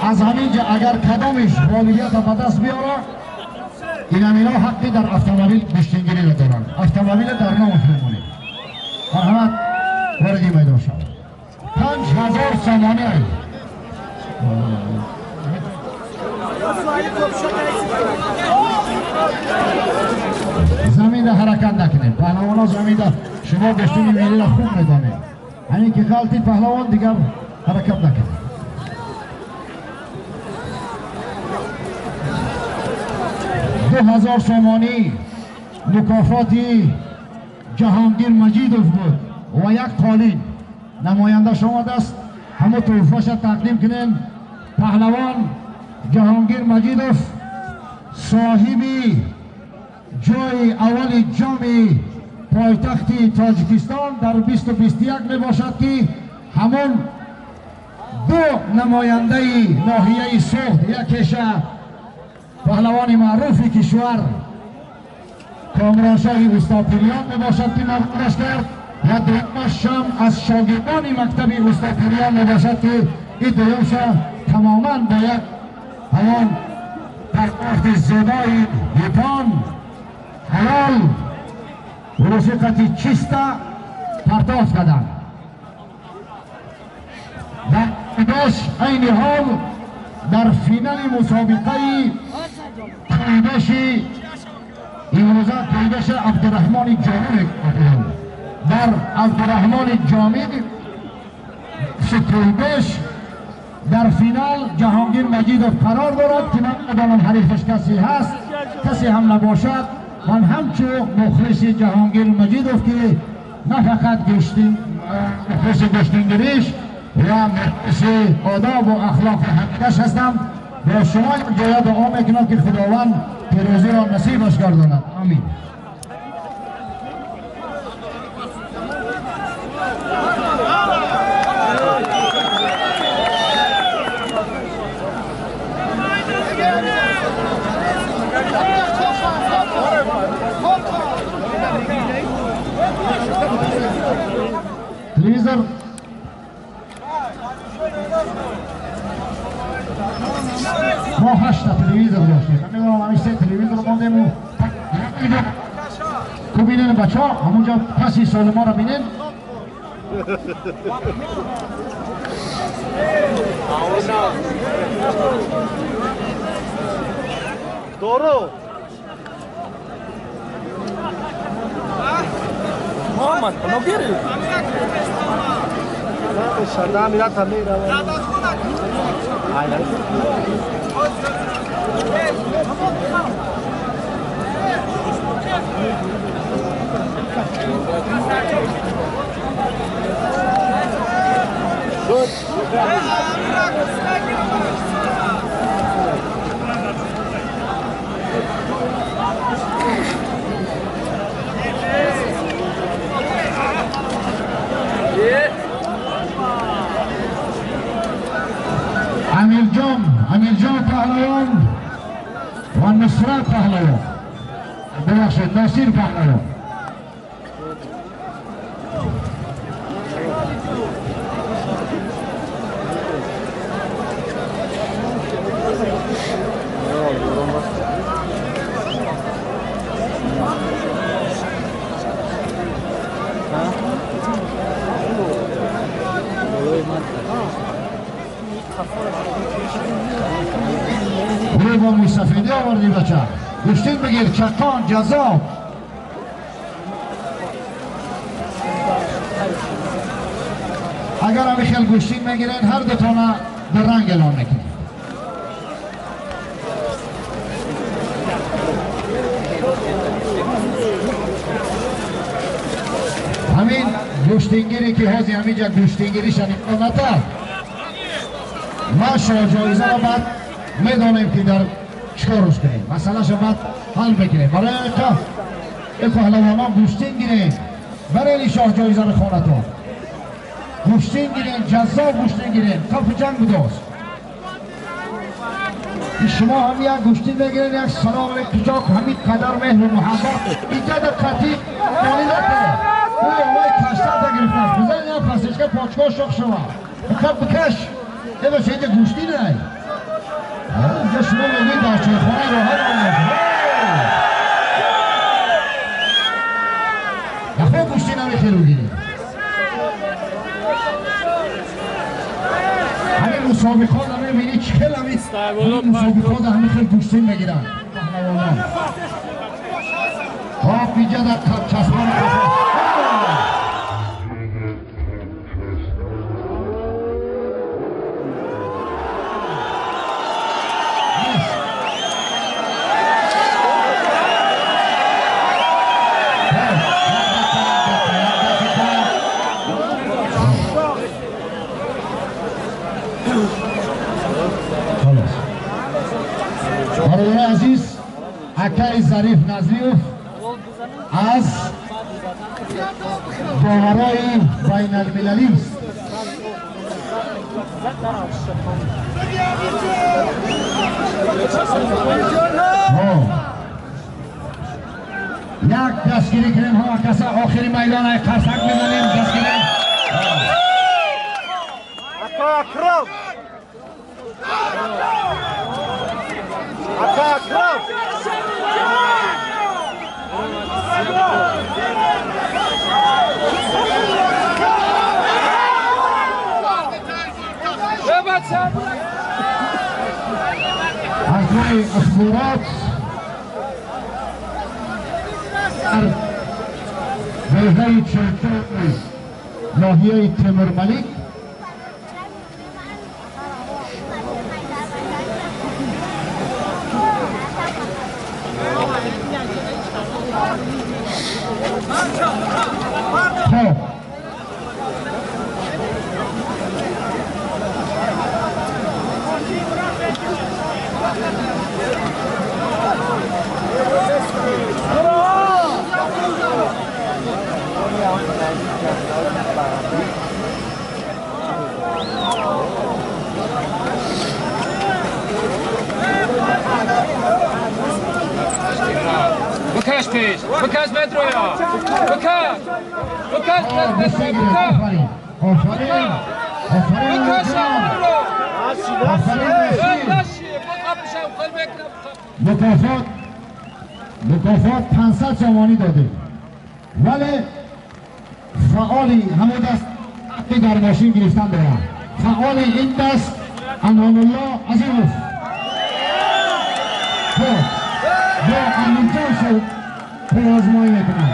Аз ҳаминҷа агар кадомиш ғолибията ба даст биёра, инамино ҳаққи дар автомобил гӯштингириро доранд. Автомобила дар номаш мемонед. Марҳамат, вориди майдон шавад. 5000 сомонӣ. Заминда ҳаракат накунед. Паҳлавонҳо заминда, шумо гӯштини миллиро хуб медонед. Ҳамин ки ғалтид паҳлавон, дигар ҳаракат накунед. 2000 сомонӣ мукофоти Ҷаҳонгир Маҷидов буд ва як қолин. Намояндаш омадааст, ҳамо тӯҳфаша тақдим кунем. Паҳлавон Ҷаҳонгир Маҷидов соҳиби ҷои аввали ҷоми пойтахти Тоҷикистон дар 2021 мебошад, ки ҳамон ду намояндаи ноҳияи Суғд, якеша паҳлавони маъруфи кишвар Комроншоҳи Устопириён мебошад, ки мағлубаш кард, ва дуюмаш шам аз шогирдони мактаби Устопириён мебошад, ки ин дуюмша тамоман ба як ҳамон пардохти зебои япон ҳалол рӯшиқати чиста партофт карданд. Дар айни ҳол дар финали мусобиқаи пӯйбаши имрӯза, пӯйбаши Абдураҳмони Ҷомӣ, дар Абдураҳмони Ҷомӣ пӯйбаш дар финал Ҷаҳонгир Маҷидов қарор дорад, ки ман медонам ҳарифаш касе ҳаст, касе ҳам набошад. Ман ҳамчун мухлиси Ҷаҳонгир Маҷидов, ки на фақат мухлиси гӯштингириш ва мухлиси одобу ахлоқи ҳамидаш ҳастам, бо шумо якҷоя дуо мекунам, ки Худованд пирӯзиро насибаш гардонад. Амин. Телевизор мо 8 телевизор доштем. Намедонам, ҳамин се телевизор мондему. Ку бинен, бачаҳо, ҳамунҷо паси солиморо бинен. Дору. Муҳаммад, ногири. امیرجان پهلوان و نصرت پهلوان، ببخشید ناصیر پهلوان. روی با موی آوردی بچه، گوشتین بگیر، چکان جذاب. اگر همی خیل گوشتین میگیرین، هر دو تانه به رنگ اعلان میکنین. همین گوشتینگیری که حاضی همینجا گوشتینگیریش نکرد، ما شاه جایزه را بعد میدانیم که در چکار روز کنیم، مسئله بعد حل بکنیم. برای این پهلوان ها گوشتین گیریم، برای شاه جایزه رو خانتون گوشتین گیریم، جذاب گوشتین گیریم، کف جنگ بوداست. شما هم یک گوشتین بگیرین، یک سلام کجا همین قدر مهر و محبت اینجا در قطعی مالی نکنه. او آقای کشتر گرفته است، بزن یک پسیشکه پاچکا شخ شما بکش. ای باشه اینجا گوشتی نه. роҳат омад. Яхо гӯштӣ намехелу гирӣ. Ҳамин мусобиқот мебинӣ чӣ хел ҳамин мусобиқот ҳамин хел гӯштӣ мегиранд паҳлавонон. Хоб инҷа дар часпони қафо. Бародари азиз, акаи Зариф Назриев аз доварои байналмилалист. Як дастгирӣ кунем ҳама каса, охири майдон ай қарсак мезанем, дастгирӣ. Ака Акрам! Ака Акрам! از روی اخبارات در حوزه چلچل ناحیه تیمورملک خب بکش پیش، بکش مترویا، بکش، بکش مترویا، بکش، آفرین، آفرین، بکش آفرین. مکافات 500 سامانی داده، ولی فعالی همون دست حقی در ماشین گرفتن دارن. فعال این دست امان الله عظیموف با امینجان شد پرآزمایی میکنن.